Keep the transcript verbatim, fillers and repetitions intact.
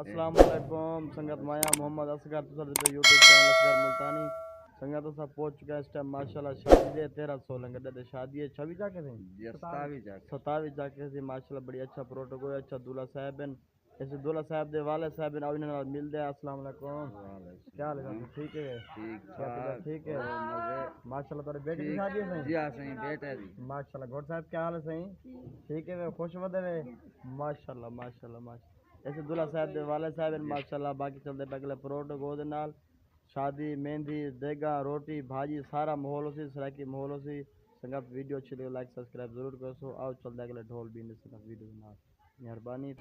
السلام علیکم سنگت، میں ہاں محمد اصغر، تساں ݙیہدے پئے یوٹیوب چینل اصغر ملتانی۔ سنگت، اساں پہنچ چکے ہیں اس ٹائم ماشاءاللہ شادی دے، تیرہ سولہ گݙے تے شادی ہے، چھوی چاکے سئیں؟ جی، ستاوی چاکے۔ ستاوی چاکے سئیں، ماشاءاللہ بڑی اچھا پروٹوکول، اچھا دولہا صاحب ہیں۔ اس دولہا صاحب دے والد صاحب ہیں، آؤ انہاں نال ملدے ہیں۔ السلام علیکم۔ وعلیکم کیا حال ہے السلام۔ سئیں؟ ٹھیک ہے؟ ٹھیک ٹھاک۔ ٹھیک ہے؟ اور مزے؟ ماشاءاللہ، تہاݙے بیٹے دی ٹھیک۔ شادی ہے سئیں؟ جی ہاں سئیں، بیٹے دی۔ ماشاءاللہ، گھوٹ صاحب کیا حال ہے سئیں؟ ٹھیک ہے، خوش ودے وے؟ ماشاءاللہ، ماشاءاللہ، ماشاءاللہ۔ ایسے دولہا صاحب دے والد صاحب ہیں، جی۔ ماشاءاللہ، باقی چلدے پئے اڳلے پروٹوکول دے نال۔ شادی، مہندی، دیگاں، روٹی، بھاجی، سارا ماحول ہوسی، سرائیکی ماحول ہوسی۔ سنگت، ویڈیو اچھی لڳے، لائک، سبسکرائب ضرور کرسو۔ آؤ چلدے اڳلے ڈھول بیندے سنگت ویڈیو دے نال۔ مہربانی۔